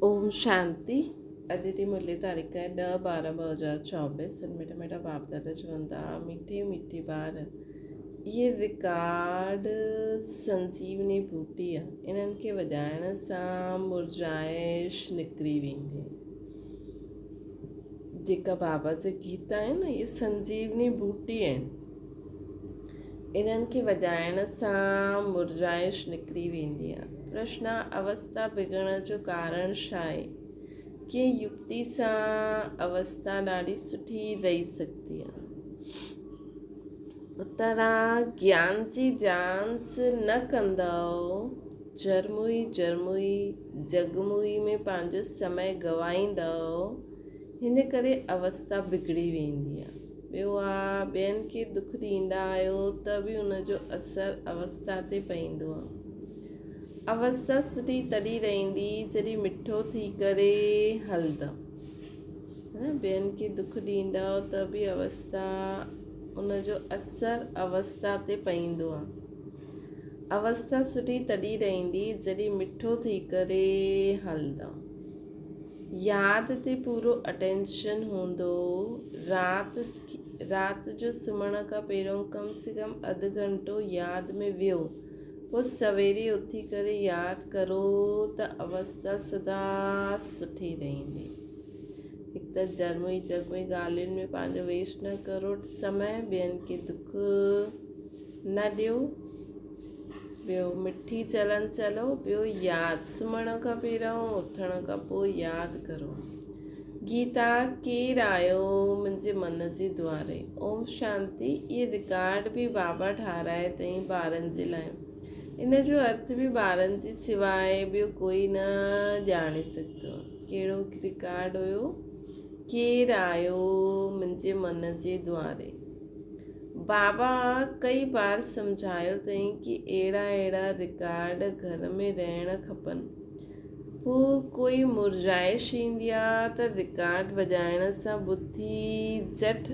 اوم شانتي اڄ جي مرلي تاريخ آهي 10 12 2024 سن مٺا مٺا باپ دادا چون ٿا مٺي مٺي ٻار اهي رڪارڊ سنجيوني ٻوٽي آهي انهن کي وڄائڻ سان مرجائش نڪري ويندي جيڪا بابا جا گيت آهن نه اهي سنجيوني ٻوٽي آهن انهن کي وڄائڻ سان مرجائش نڪري ويندي آهي. پرشن، اوستا بگڙڻ جو ڪارڻ ڇا آهي؟ ڪيئن يڪتي سان اوستا ڏاڍي سٺي رهي سگهندي آهي؟ اتر، گيان جي ڊانس نه ڪندؤ، جرموئي جرموئي جڳموئي ۾ پنهنجو سمي گنوائيندؤ، هن ڪري اوستا بگڙي ويندي آهي. ٻيو آ ٻين کي دک ڏيندا آهيو ته به ان جو اثر اوستا تي پئيندو آ. اوستا سٺي تڏهن رهندي جڏهن مٺو ٿي ڪري هلندؤ. ٻين کي دک ڏيندؤ ته به اوستا ان جو اثر اوستا تي پئيندو آ. اوستا سٺي تڏهن رهندي جڏهن مٺو ٿي ڪري هلندؤ. ياد تي پورو اٽينشن هوندو. رات رات جو سمهڻ کان پهريون ڪم سي ڪم اڌ گهنٽو ياد ۾ ويهو. پوء سويري اٿي ڪري ياد ڪرو ته اوستا سدا سٺي رهندي. هڪ ته جرموئي جڳموئي ڳالهين ۾ پنهنجو ويسٽ نه ڪرو سمي ٻين کي دک نه ڏيو. ٻيو مٺي چلن چلو، ٻيو ياد سمهڻ کان پهريون اٿڻ کان پوء ياد ڪرو. گيتا ڪير آيو منهنجي من جي دواري. اوم شانتي اهي رڪارڊ به بابا ٺاهرائي اٿئي ٻارن جي لاء. ان جو ارٿ به ٻارن جي سواء ٻيو ڪوئي نه ڄاڻي سگهندو. ڪهڙو رڪارڊ هيو ڪير آيو منهنجي من جي دواري. بابا ڪئي بار سمجهايو اٿئي ڪي اهڙا اهڙا رڪارڊ گهر ۾ رهڻ کپن. پوء ڪوئي مرجائش ايندي آ ته رڪارڊ وڄائڻ سان ٻڌي جهٽ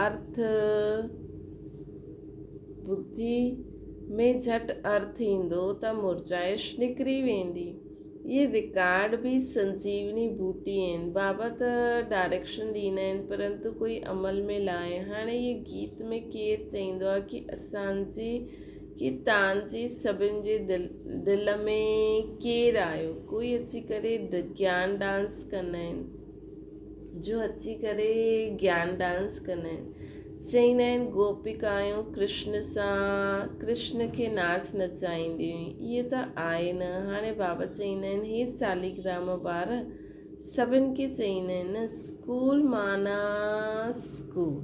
ارٿ ٻڌي ۾ جهٽ ارٿ ايندو ته مرجائش نڪري ويندي. اهي رڪارڊ به سنجيوني ٻوٽي آهن. بابا ته ڊائريڪشن ڏيندا آهن پرنتو ڪوئي عمل ۾ لاهي. هاڻي اهي گيت ۾ ڪير چئيندو آهي ڪي اسان جي ڪي تان جي سڀن جي دل ۾ ڪير آيو. ڪوئي اچي ڪري گيان ڊانس ڪندا آهن. جو اچي ڪري گيان ڊانس ڪندا آهن. چئيندا آهن گوپيڪايون ڪرشن سان ڪرشن کي ناچ نچائينديون هيون. اهي ته آهي نه. هاڻي بابا چئيندا آهن هي ساليگرام ٻار سڀن کي چئيندا آهن نه اسڪول معنيٰ اسڪول.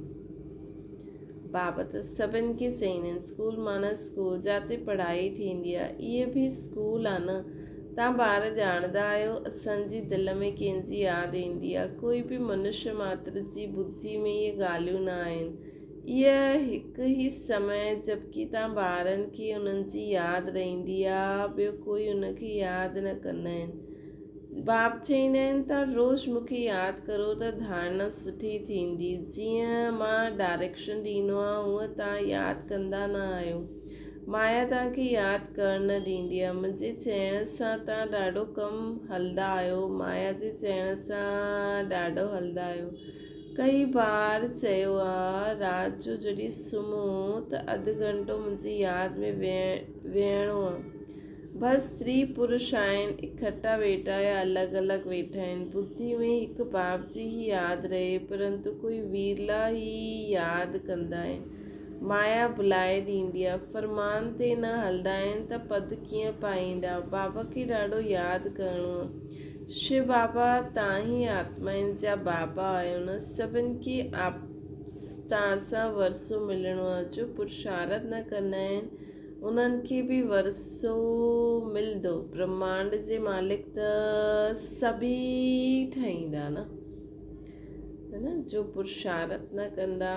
بابا ته سڀن کي چئيندا آهن اسڪول معنيٰ اسڪول جاتي پڙهائي ٿيندي آهي. اهي به اسڪول آهي نه. تان ٻار ڄاڻندا آهيو اسان جي دل ۾ ڪنهن جي ياد ايندي آهي. ڪوئي به منش ماتر جي ٻڌي ۾ اهي ڳالهيون نه آهن. اهي هڪ ئي سمي جبڪه تان ٻارن کي انهن جي ياد رهندي آهي ٻيو ڪوئي ان کي ياد نه ڪندا آهن. باپ چئيندا آهن تان روز مون کي ياد ڪرو ته ڌارڻا سٺي ٿيندي. جيئن مان ڊائريڪشن ڏيندو آهيان هونئن تان ياد ڪندا نه آهيو. مايا توهان کي ياد ڪرڻ نه ڏيندي آهي. منهنجي چئڻ سان توهان ڏاڍو ڪم هلندا آهيو. مايا جي چئڻ سان ڏاڍو هلندا آهيو. ڪئي بار چيو آ، رات جو جڏهن سمهو ته اڌ گهنٽو منهنجي ياد ۾ ويهڻو آ. ڀل استري پرش آهن، اڪٺا ويٺا يا الڳ الڳ ويٺا آهن. ٻڌي ۾ هڪ باپ جي ئي ياد رهي، پرنتو ڪوئي ورلا ئي ياد ڪندا آهن. مايا ڀلائي ڏيندي آ. فرمان تي نه هلندا آهن ته پد ڪيئن پائيندا. بابا کي ڏاڍو ياد ڪرڻو آ. شو بابا تان ئي آتمائن جا بابا آهيو نه. سڀن کي تان سان ورثو ملڻو آ. جو پرشارت نه ڪندا آهن انهن کي به ورثو ملندو. برهمانڊ جي مالڪ ته سڀئي ٺهيندا نه. نه جو پرشارت نه ڪندا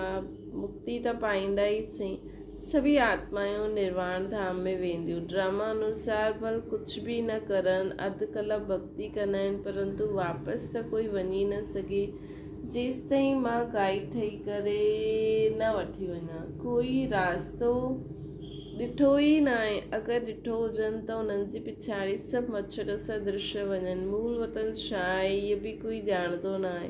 مڪتي ته پائيندا ئي سهي. سڀئي آتمايون نرواڻ ڌام ۾ وينديون. ڊراما انوسار ڀل ڪجهه به نه ڪرن، اڌ ڪلپ ڀڳتي ڪندا آهن پرنتو واپس ته ڪوئي وڃي نه سگهي جيستائين مان گائيڊ ٺهي ڪري نه وٺي وڃان. ڪوئي راستو ڏٺو ئي ناهي. اگر ڏٺو هجن ته انهن جي پڇاڙي سڀ مڇر سدرش وڃن. مول وطن ڇا آهي، اهو به ڪوئي ڄاڻندو ناهي.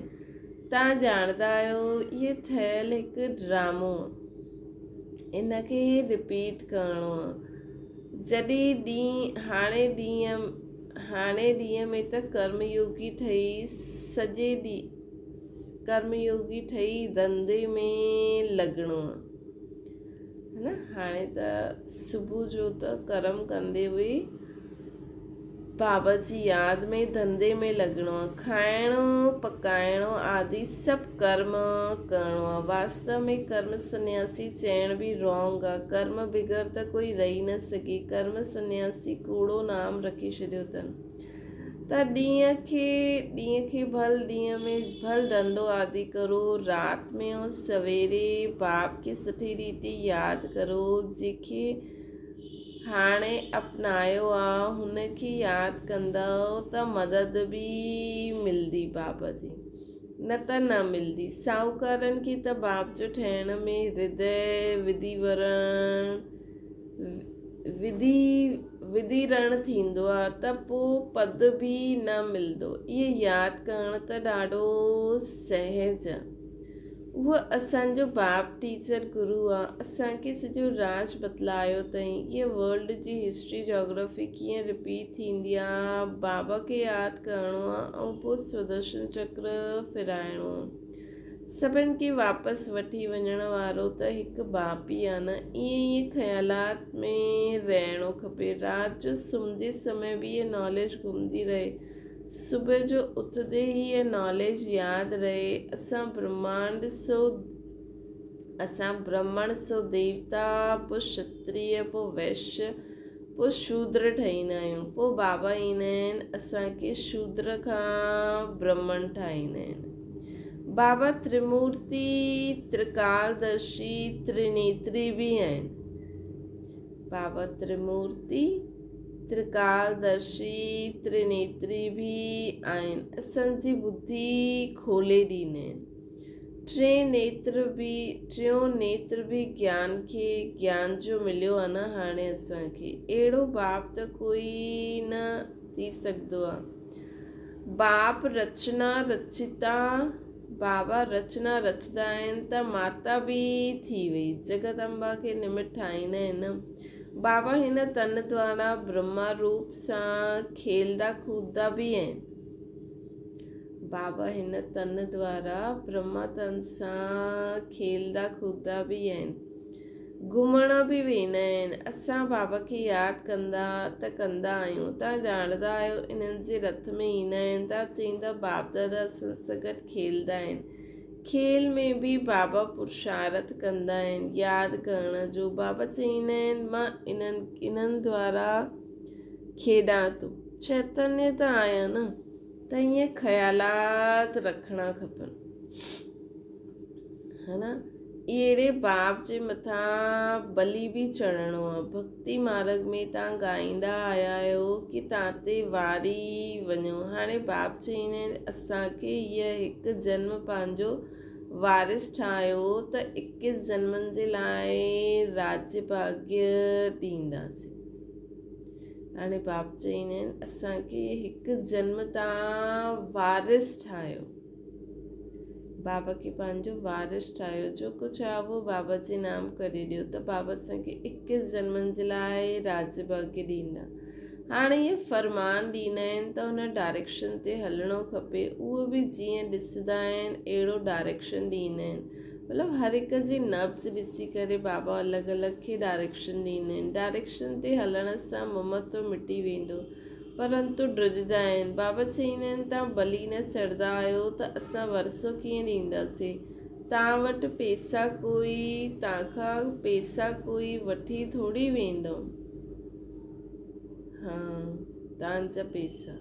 توهان ڄاڻندا آهيو، اهي ٺهيل هڪ ڊرامو آهي. ان کي رپيٽ ڪرڻو آهي. جڏهن ڏينهن هاڻي ڏينهن هاڻي ڏينهن ۾ ته ڪرم يوگي ٺهي سڄي ڏينهن ڪرم يوگي ٺهي ڌنڌي ۾ لڳڻو آهي. نه هاڻي ته صبح جو ته ڪرم ڪندي به بابا جي ياد ۾ ڌنڌي ۾ لڳڻو آهي. کائڻو پڪائڻو آدي سڀ ڪرم ڪرڻو آهي. واستو ۾ ڪرم سنياسي چئڻ به رانگ آهي. ڪرم بغير ته ڪوئي رهي نه سگهي. ڪرم سنياسي ڪوڙو نام رکي ڇڏيو اٿن. ته ڏينهن کي ڏينهن کي ڀل ڏينهن ۾ ڀل ڌنڌو آدي ڪرو، رات ۾ ۽ سويري باپ کي سٺي ريتي ياد ڪرو، جنهن کي هاڻي اپنايو آ، هن کي ياد ڪندؤ ته مدد به ملندي باپ جي، نه ته نه ملندي. ساهوڪارن کي ته باپ جو ٺهڻ ۾ هردي وديورڻ وڌي وڌيرڻ ٿيندو آ ته پو پد به نه ملندو. اهي ياد ڪرڻ ته ڏاڍو سهج آ. اهو اسان جو باپ ٽيچر گرو آ. اسان کي سڄو راز بتلايو اٿئين. اهي ورلڊ جي هسٽري جاگرافي ڪيئن رپيٽ ٿيندي آ. بابا کي ياد ڪرڻو آ ۽ پو سودرشن چڪر ڦيرائڻو آ. سڀن کي واپس وٺي وڃڻ وارو ته هڪ باپ ئي آ نه. ائين ئي خيالات ۾ رهڻو کپي. رات جو سمهندي سمي به اها ناليج گهمندي رهي. صبح جو اٿندي ئي اها ناليج ياد رهي. اسان برهمانڊ سو اسان برهمڻ سو ديوتا پوء شتريه پوء ويشيه پوء شودر ٺهيندا آهيون. پوء بابا ايندا آهن اسان کي شودر کان برهمڻ ٺاهيندا آهن. بابا ترمورتي، ترڪالدرشي، ترنيتري به آهن. بابا ترمورتي، ترڪالدرشي، ترنيتري به آهن. اسان جي ٻڌي کولي ڏيندا آهن. ٽئين نيتر به ٽيون نيتر به گيان کي گيان جو مليو آ نه هاڻي اسان کي اهڙو باپ ته ڪوئي نه ٿي سگهندو آ باپ رچنا رچيتا بابا رچنا رچندا آهن ته ماتا به ٿي وئي جگت امبا کي نمت ٺاهيندا آهن نه بابا هن تن دوارا برهما روپ سان کيلدا ڪوددا به آهن. بابا هن تن دوارا برهما تن سان کيلدا ڪوددا به آهن. گهمڻ به ويندا آهن. اسان بابا کي ياد ڪندا ته ڪندا آهيون. توهان ڄاڻندا آهيو انهن جي رٿ ۾ ايندا آهن. توهان چئيندا باپ دادا اسان سان گڏ کيلدا آهن. کيل ۾ به بابا پرشارٿ ڪندا آهن ياد ڪرڻ جو. بابا چئيندا آهن مان انهن انهن دوارا کيڏان ٿو. چيتنيه ته آهيان نه. ته ائين خيالات رکڻا کپن ها نه اهڙي باپ جي مٿان بلي به چڙهڻو آ ڀڪتي مارگ ۾ تان ڳائيندا آيا آهيو ڪي تان تي واري وڃو هاڻي باپ چئيندا آهن اسان کي هيء هڪ جنم پنهنجو وارث ٺاهيو ته اڪيس جنمن جي لاء راجيه ڀاگيه ڏينداسين. هاڻي باپ چئيندا آهن اسان کي هڪ جنم تان وارث ٺاهيو. بابا کي پنهنجو وارث ٺاهيو. جو ڪجهه آهي اهو بابا جي نام ڪري ڏيو ته بابا اسان کي اڪيس جنمن جي لاء راڄ ڀاڳ ڏيندا. هاڻي اهي فرمان ڏيندا آهن ته ان ڊائريڪشن تي هلڻو کپي. اهو به جيئن ڏسندا آهن اهڙو ڊائريڪشن ڏيندا آهن. مطلب هر هڪ جي نبض ڏسي ڪري بابا الڳ الڳ کي ڊائريڪشن ڏيندا آهن. ڊائريڪشن تي هلڻ سان ممتو مٽي ويندو. پرنتو ڊڄندا آهن. بابا چئيندا آهن توهان بلي نه چڙهندا آهيو ته اسان ورثو ڪيئن ڏينداسين. توهان وٽ پيسا ڪوئي توهان کان پيسا ڪوئي وٺي ٿوري ويندو. ها توهان جا پيسا.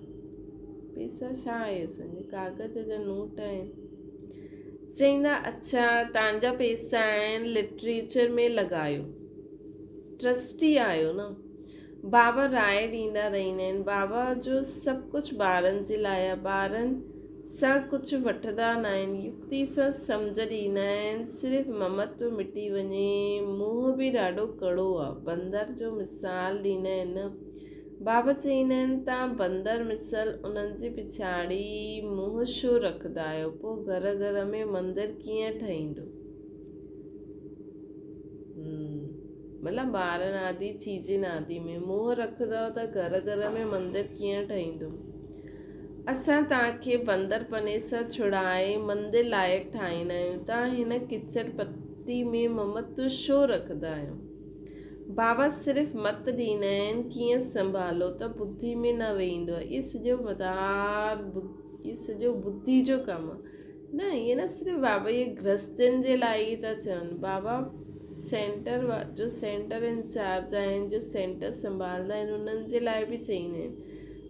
پيسا ڇا آهي اسان جا ڪاغذ جا نوٽ آهن. چئيندا اڇا توهان جا پيسا آهن لٽريچر ۾ لڳايو. ٽرسٽي آهيو نه. بابا راء ڏيندا رهندا آهن. بابا جو سڀ ڪجهه ٻارن جي لاء آهي. ٻارن سان ڪجهه وٺندا ناهن، يڪتي سان سمجهه ڏيندا آهن، صرف ممتو مٽي وڃي، منهن به ڏاڍو ڪڙو آ، بندر جو مثال ڏيندا آهن نه، بابا چئيندا آهن تان بندر مثل انهن جي پڇاڙي منهن ڇو رکندا آهيو، پوء گهر گهر ۾ مندر ڪيئن ٺهيندو؟ مطلب ٻارن آدي چيزن آدي ۾ منهن رکندؤ ته گهر گهر ۾ مندر ڪيئن ٺهيندو؟ اسان توهان کي بندرپڻي سان ڇڙائي مندر لائق ٺاهيندا آهيون، توهان هن ڪچڙ پتي ۾ ممتو ڇو رکندا آهيو؟ بابا صرف مت ڏيندا آهن، ڪيئن سنڀالو ته ٻڌي ۾ نه ويهندو آهي، اهو سڄو مدار اهو سڄو ٻڌي جو ڪم آهي. نه ائين نه صرف بابا اهي گرهستين جي لاء ئي ٿا چون بابا سينٽر جو سينٽر انچارج آهن جو سينٽر سنڀالندا آهن انهن جي لاء به چئيندا آهن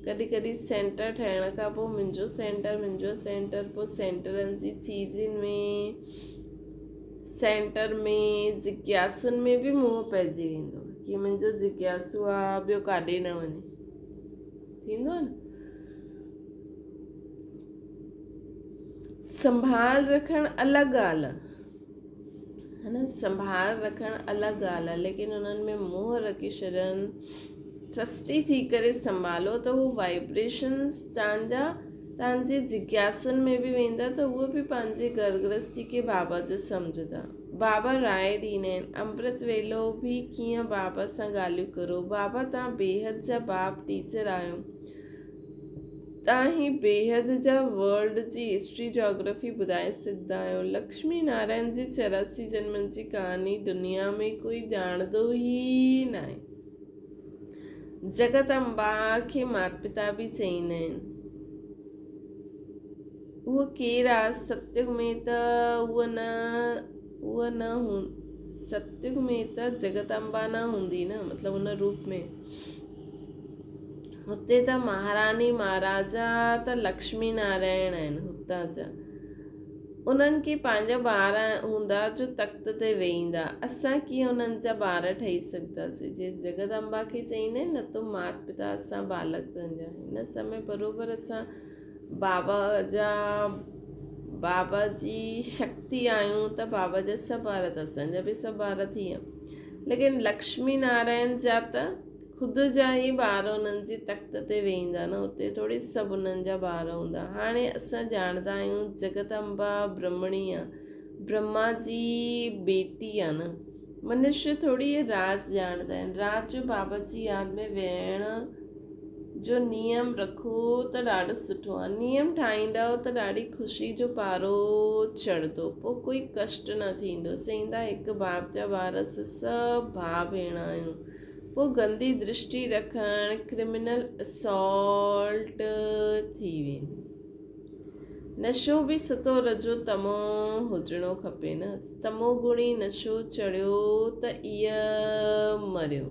ڪڏهن ڪڏهن سينٽر ٺهڻ کان پوء منهنجو سينٽر منهنجو سينٽر پوء سينٽرن جي چيزن ۾ سينٽر ۾ جگياسن ۾ به منهن پئجي ويندو ڪي منهنجو جگياسو آ ٻيو ڪاڏي نه وڃي ٿيندو آ نه سنڀال رکڻ الڳ ڳالهه آهي نه سنڀال رکڻ الڳ ڳالهه آهي ليڪن انهن ۾ موهه رکي ڇڏڻ ٽرسٽي ٿي ڪري سنڀالو ته هو وائبريشنس تان جا تان جي جگياسن ۾ به ويندا ته اهو به پنهنجي گهر گرهستي کي بابا جو سمجهندا بابا راء ڏيندا آهن امرت ويلو به ڪيئن بابا سان ڳالهيون ڪرو بابا تان بيحد جا باپ ٽيچر آهيو تان هي بيحد جا ورلڊ جي هسٽري جاگرافي ٻڌائي سگهندا آهيو. لڪشمي نارائڻ جي 84 جنمن جي ڪهاڻي دنيا ۾ ڪوئي ڄاڻندو ئي ناهي. جڳت امبا کي مات پتا به چئيندا آهن. اهو ڪير آ؟ ستيگ ۾ ته اهو نه اهو نه هون ستيگ ۾ ته جڳت امبا نه هوندي نه مطلب ان روپ ۾. هتي ته مهاراڻي مهاراجا ته لڪشمي نارائڻ آهن هتان جا. انهن کي پنهنجا ٻار هوندا جو تخت تي ويهيندا. اسان ڪيئن انهن جا ٻار ٺهي سگهنداسين. جيئن جڳت امبا کي چئيندا آهن نه تون مات پتا اسان ٻالڪ تنهنجا. هن سمي بروبر اسان بابا جا بابا جي شڪتي آهيون ته بابا جا سڀ ٻار ته اسان جا به سڀ ٻار ٿي ويا. ليڪن لڪشمي نارائڻ جا ته خود جا ئي ٻار انهن جي تخت تي ويهندا نه اتي ٿوري سڀ انهن جا ٻار هوندا. هاڻي اسان ڄاڻندا آهيون جڳت امبا برهمڻي آ، برهما جي بيٽي آ نه. منشي ٿوري اهي راز ڄاڻندا آهن. رات جو بابا جي ياد ۾ ويهڻ جو نيم رکو ته ڏاڍو سٺو آ. نيم ٺاهيندؤ ته ڏاڍي خوشي جو پارو چڙهندو. پوء ڪوئي ڪشٽ نه ٿيندو. چئيندا هڪ باپ جا ٻار اسين سڀ ڀاء ڀيڻ آهيون. پوء گندي درشٽي رکڻ ڪرمنل اسالٽ ٿي ويندي. نشو به ستو رجو تمو هجڻو کپي نه. تمو گڻي نشو چڙهيو ته ايء مريو.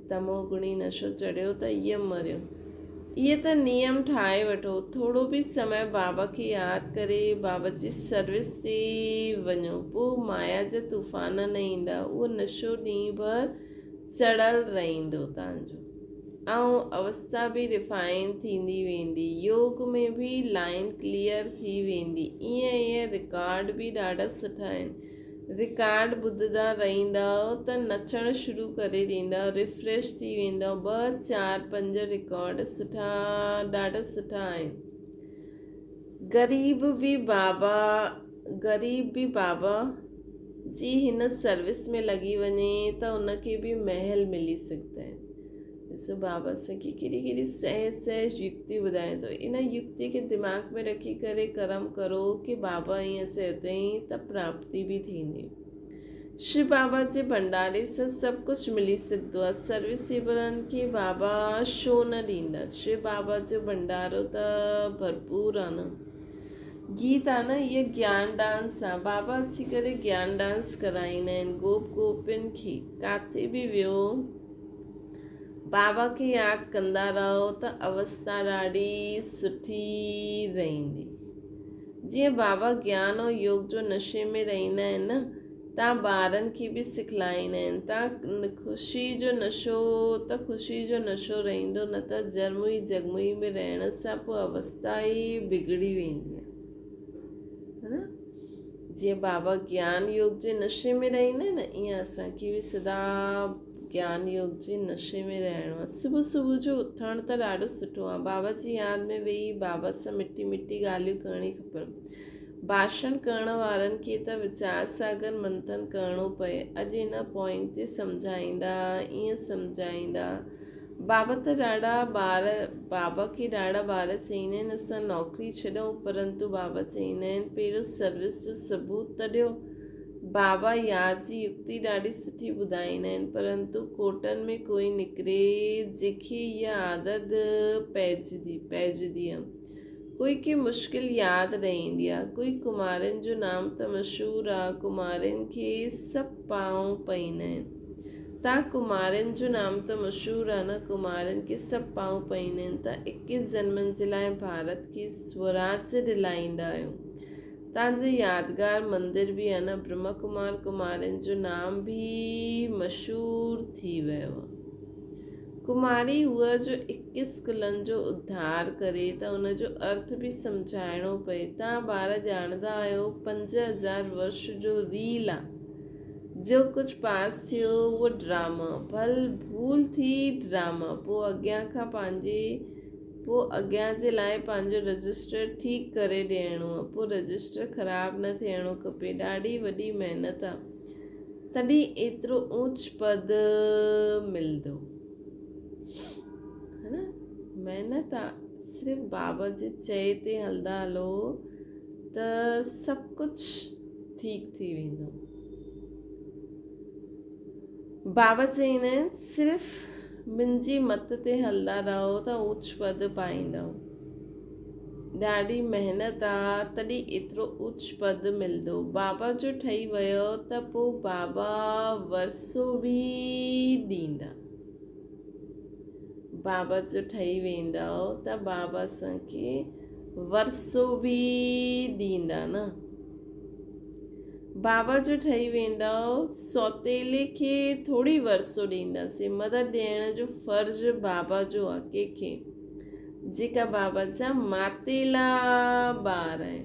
تمو گڻي نشو چڙهيو ته ايء مريو. ايء ته نيم ٺاهي وٺو. ٿورو به سمي بابا کي ياد ڪري بابا جي سروس تي وڃو. پوء مايا جا طوفان نه ايندا. اهو نشو ڏينهن ڀر چڙهيل رهندو تانجو. ۽ اوستا به ريفائن ٿيندي ويندي. يوگ ۾ به لائين ڪليئر ٿي ويندي. ايئن ايئن رڪارڊ به ڏاڍا سٺا آهن. رڪارڊ ٻڌندا رهندؤ ته نچڻ شروع ڪري ڏيندؤ، ريفريش ٿي ويندؤ. ٻه چار پنج رڪارڊ سٺا ڏاڍا سٺا آهن. غريب به بابا غريب به بابا جي هن سروس ۾ لڳي وڃي ته ان کي به محل ملي سگهندا آهن. ڏسو بابا اسان کي ڪهڙي ڪهڙي سهج سهج يڪتي ٻڌائي ٿو. ان يڪتي کي دماغ ۾ رکي ڪري ڪرم ڪرو ڪي بابا ائين چيو اٿئي ته پراپتي به ٿيندي. شو بابا جي ڀنڊاري سان سڀ ڪجهه ملي سگهندو آهي. سروسيبلن کي بابا ڇو نه ڏيندا. شو بابا جو ڀنڊارو ته ڀرپور آهي نه. گيت آ نه اهي گيان ڊانس آ بابا اچي ڪري گيان ڊانس ڪرائيندا آهن گوپ گوپين کي ڪاٿي به ويو بابا کي ياد ڪندا رهو ته اوستا ڏاڍي سٺي رهندي جيئن بابا گيان او يوگ جو نشي ۾ رهندا آهن نه. تان ٻارن کي به سکلائيندا آهن. تان خوشي جو نشو ته خوشي جو نشو رهندو نه ته جرموئي جڳموئي ۾ رهڻ سان پوء اوستا ئي بگڙي ويندي آهي. ها نه؟ جيئن بابا گيان يوگ جي نشي ۾ رهندا آهن نه ائين اسان کي به سدا گيان يوگ جي نشي ۾ رهڻو آهي. صبح صبح جو اٿڻ ته ڏاڍو سٺو آهي. بابا جي ياد ۾ ويهي بابا سان مٺي مٺي ڳالهيون ڪرڻي کپن. ڀاشڻ ڪرڻ وارن کي ته ويچار ساگر منٿن ڪرڻو پئي. اڄ ان پوائنٽ تي سمجهائيندا، ائين سمجهائيندا. بابا ته ڏاڍا ٻار بابا کي ڏاڍا ٻار چئيندا آهن اسان نوڪري ڇڏيون پرنتو بابا چئيندا آهن پهريون سروس جو ثبوت ته ڏيو. بابا ياد جي يڪتي ڏاڍي سٺي ٻڌائيندا آهن پرنتو ڪوٽن ۾ ڪوئي نڪري جنهن کي اها عادت پئجدي پئجدي آهي. ڪوئي کي مشڪل ياد رهندي آ. ڪوئي ڪمارين جو نام ته مشهور آ. ڪمارين کي سڀ پانء پئيندا آهن. تان ڪمارين جو نام ته مشهور آ نه. ڪمارين کي سڀ پانء پئيندا آهن. تان اڪيس جنمن جي لاء ڀارت کي سوراج ڏلائيندا آهيو. تان جو يادگار مندر به آ نه. برهما ڪمار ڪمارين جو نام به مشهور ٿي ويو آ. ڪماري هوء جو اڪيس ڪلن جو اڌار ڪري ته ان جو ارٿ به سمجهائڻو پئي. توهان ٻار ڄاڻندا آهيو 5000 ورش جو ريل آ. جو ڪجهه پاس ٿيو اهو ڊراما. ڀل ڀول ٿي ڊراما. پوء اڳيان کان پنهنجي پوء اڳيان جي لاء پنهنجو رجسٽر ٺيڪ ڪري ڏيڻو آ. پوء رجسٽر خراب نه ٿيڻو کپي. ڏاڍي وڏي محنت آ. تڏهن ايترو اوچ پد ملندو. ها نه محنت آ صرف بابا جي چئي تي هلندا هلو ته سڀ ڪجهه ٺيڪ ٿي ويندو. بابا چئيندا آهن صرف منهنجي مت تي هلندا رهو ته اوچ پد پائيندؤ. ڏاڍي محنت آ تڏهن ايترو اوچ پد ملندو. بابا جو ٺهي ويو ته پو بابا ورثو به ڏيندا. بابا جو ٺهي ويندؤ ته بابا اسان کي ورثو به ڏيندا نه. بابا جو ٺهي ويندؤ سوتيلي کي ٿوري ورثو ڏينداسين. مدد ڏيڻ جو فرض بابا جو آ ڪنهن کي؟ جيڪا بابا جا ماتيلا ٻار آهن.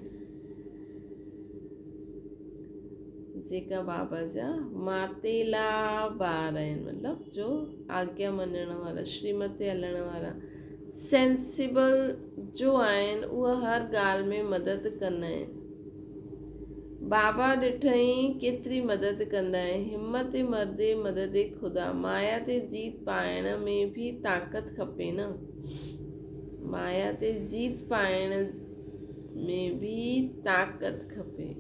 جيڪا بابا جا ماتيلا ٻار آهن مطلب جو آگيا مڃڻ وارا شريمت تي هلڻ وارا سينسيبل جو آهن اهي هر ڳالهه ۾ مدد ڪندا آهن. بابا ڏٺئين ڪيتري مدد ڪندا آهن. همت مردي مدد خدا. مايا تي جيت پائڻ ۾ به طاقت کپي نه. مايا تي جيت پائڻ ۾ به طاقت کپي.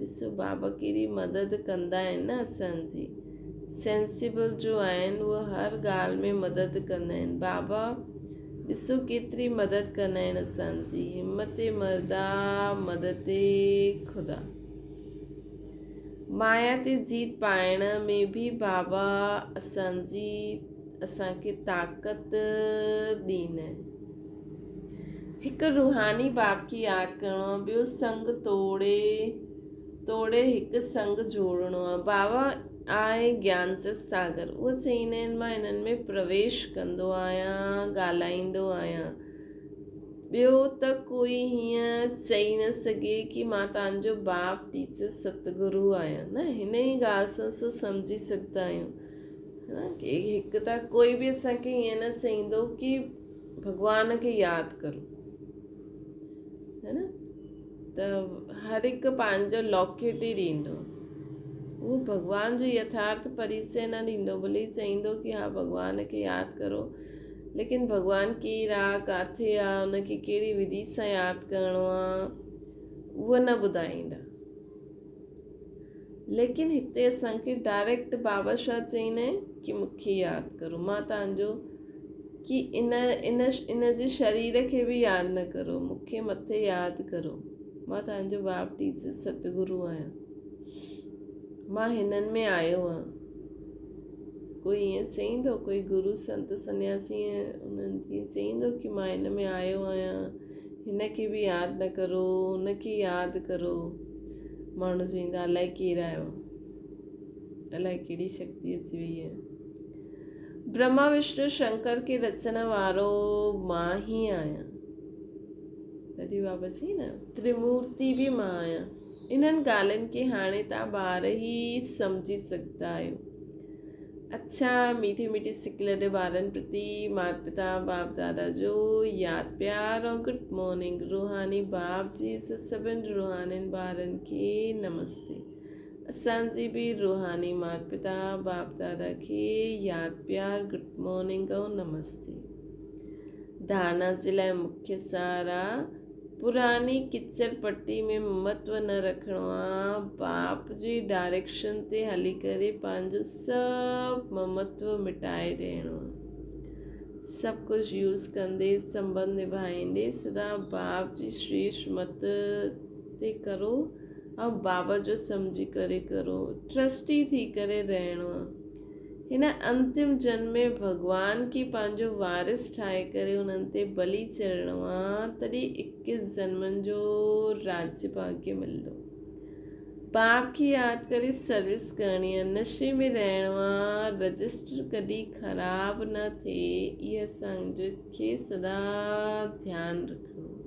ڏسو بابا ڪيڏي مدد ڪندا آهن نه اسان جي. سينسيبل جو آهن اهي هر ڳالهه ۾ مدد ڪندا آهن. بابا ڏسو ڪيتري مدد ڪندا آهن اسان جي. همت مردا مدد خدا. مايا تي جيت پائڻ ۾ به بابا اسان جي اسان کي طاقت ڏيندا آهن. هڪ روحاني باپ کي ياد ڪرڻو آهي ٻيو سنگ توڙي توڙي هڪ سنگ جوڙڻو آهي. بابا آهي گيان جا ساگر. اهو چئيندا آهن مان انهن ۾ پرويش ڪندو آهيان، ڳالهائيندو آهيان. ٻيو ته ڪوئي هيئن چئي نه سگهي ڪي مان توهان جو باپ ٽيچر ستگرو آهيان. نه هن ئي ڳالهه سان اسان سمجهي سگهندا آهيون ڪي هڪ ته ڪوئي به اسان کي هيئن نه چئيندو ڪي ڀڳوان کي ياد ڪرو. هي نه ته هر هڪ پنهنجو لاڪيٽ ئي ڏيندو. اهو ڀڳوان جو يٿارٿ پريچي نه ڏيندو ڀلي چئيندو ڪي ها ڀڳوان کي ياد ڪرو ليڪن ڀڳوان ڪير آ ڪاٿي آ ان کي ڪهڙي وڌي سان ياد ڪرڻو آ اهو نه ٻڌائيندا. ليڪن هتي اسان کي ڊائريڪٽ بابا شاهه چئيندا آهن ڪي مون کي ياد ڪرو مان توهان جو ڪي ان ان ان جي شرير کي به ياد نه ڪرو مون کي مٿي ياد ڪرو مان توهان جو باپ ٽيچر ستگرو آهيان مان هنن ۾ آيو آهيان ڪوئي ائين چئيندو ڪوئي گرو سنت سنياسي انهن کي چئيندو ڪي مان هن ۾ آيو آهيان هن کي به ياد نه ڪرو هن کي ياد ڪرو. ماڻهو چئيندا الائي ڪير آيو آهي، الائي ڪهڙي شڪتي اچي وئي آهي. برهما وشنو شنڪر کي رچڻ وارو مان ئي آهيان. تڏهن بابا چئي نه ترمورتي به مان آهيان. انهن ڳالهين کي هاڻي توهان ٻار ئي سمجهي سگهندا آهيو. اڇا ميٺي ميٺي سڪ لڏي ٻارن پرتي مات پتا باپ دادا جو ياد پيار ۽ گڊ مارننگ روحاني باپ جي سڀن روحانين ٻارن کي نمستي اسان جي به روحاني مات پتا باپ دادا کي ياد پيار گڊ مارننگ ۽ نمستي ڌارنا جي لاء مکيه سارا پراڻي ڪچر پٽي ۾ ممتو نه رکڻو آ، باپ جي ڊائريڪشن تي هلي ڪري پنهنجو سڀ ممتو مٽائي ڏيڻو آ. سڀ ڪجهه يوز ڪندي سنٻنڌ نڀائيندي سدا باپ جي شريش مت تي ڪرو ۽ بابا جو سمجهي ڪري ڪرو، ٽرسٽي ٿي ڪري رهڻو آ. هن انتم جنم ۾ ڀڳوان کي پنهنجو وارث ٺاهي ڪري انهن تي بلي چڙهڻو آ، تڏهن اڪيس جنمن جو راجيه ڀاگيه ملندو. باپ کي ياد ڪري سروس ڪرڻي آ، نشي ۾ رهڻو آ، رجسٽر ڪڏهن خراب نه ٿئي، اهي اسان کي سدا ڌيان رکڻو آ.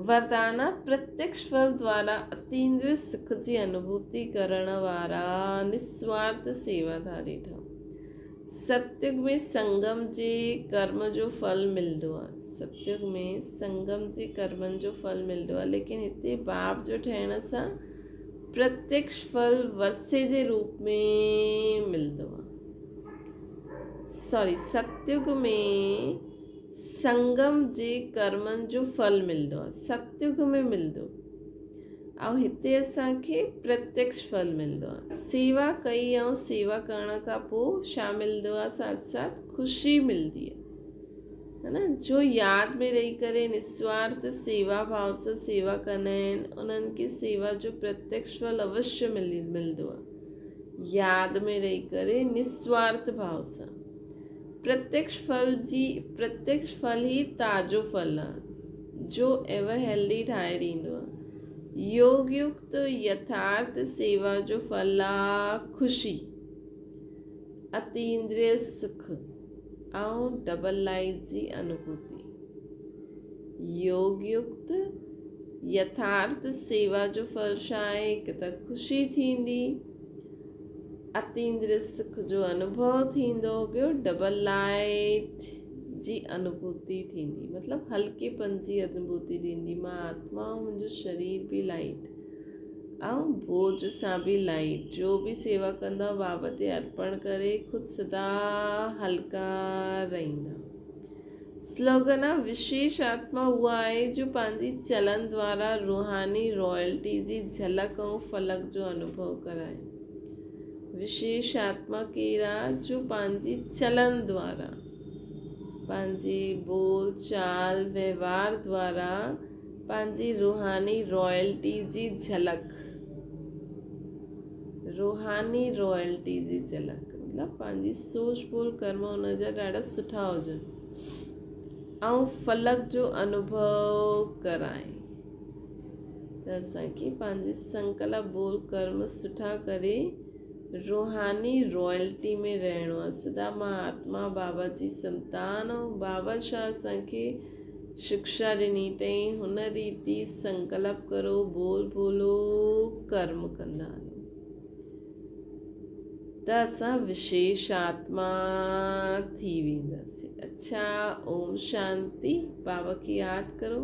وردانا پرتيڪش ڦل دوارا اتيندريه سک جي انوڀوتي ڪرڻ وارا نسوارٿ سيواڌاري ٺهو. ستيگ ۾ سنگم جي ڪرم جو ڦل ملندو آهي. ستيگ ۾ سنگم جي ڪرمن جو ڦل ملندو آهي ليڪن هتي باپ جو ٺهڻ سان پرتيڪش ڦل ورثي جي روپ ۾ ملندو آهي. سوري ستيگ ۾ سنگم جي ڪرمن جو ڦل ملندو آهي، ستيگ ۾ ملندو ۽ هتي اسان کي پرتيڪش ڦل ملندو آهي. سيوا ڪئي ۽ سيوا ڪرڻ کان پوء ڇا ملندو آهي ساٿ ساٿ خوشي ملندي آهي ها نه جو ياد ۾ رهي ڪري نسوارٿ سيوا ڀاو سان سيوا ڪندا آهن انهن کي سيوا جو پرتيڪش ڦل اوشيه ملندو آهي ياد ۾ رهي ڪري نسوارٿ ڀاو سان. پرتيڪش ڦل جي پرتيڪش ڦل هي تازو ڦل آ جو ايور هيلدي ٺاهي ڏيندو آ. يوگ يڪت يٿارٿ سيوا جو ڦل آ خوشي، اتيندريه سک ۽ ڊبل لائيٽ جي انوڀوتي. يوگ يڪت يٿارٿ سيوا جو ڦل ڇا آهي؟ هڪ ته خوشي ٿيندي. اتيندريه سک جو انوڀو ٿيندو، ٻيو ڊبل لائيٽ جي انوڀوتي ٿيندي، مطلب هلڪي پن جي انوڀوتي ٿيندي، مان آتما ۽ منهنجو شرير به لائيٽ ۽ بوجھ سان به لائيٽ، جو به سيوا ڪندا بابا تي ارپڻ ڪري خود سدا هلڪا رهندا. سلوگن آ، وشيش آتما اها آهي جو پنهنجي چلن دوارا روحاني رائلٽي جي جهلڪ ۽ فلڪ جو انوڀو ڪرائي. وشيش آتما ڪير آ جو پنهنجي چلن دوارا، پنهنجي ٻول چال وهنوار دوارا پنهنجي روحاني رائلٽي جي جهلڪ، روحاني رائلٽي جي جهلڪ مطلب پنهنجي سوچ ٻول ڪرم ان جا ڏاڍا سٺا هجن ۽ فلڪ جو انوڀو ڪرائي ته اسانکي پنهنجي سنڪلپ ٻول ڪرم سٺا ڪري روحاني رائلٽي ۾ رهڻو آهي سدا مان آتما بابا جي سنتان ۽ بابا شاهه اسانکي شڪشا ڏني تئين هن ريتي سنڪلپ ڪرو، ٻول ٻولو، ڪرم ڪندا هلو ته اسان وشيش آتما ٿي وينداسين. اڇا اوم شانتي. بابا کي ياد ڪرو.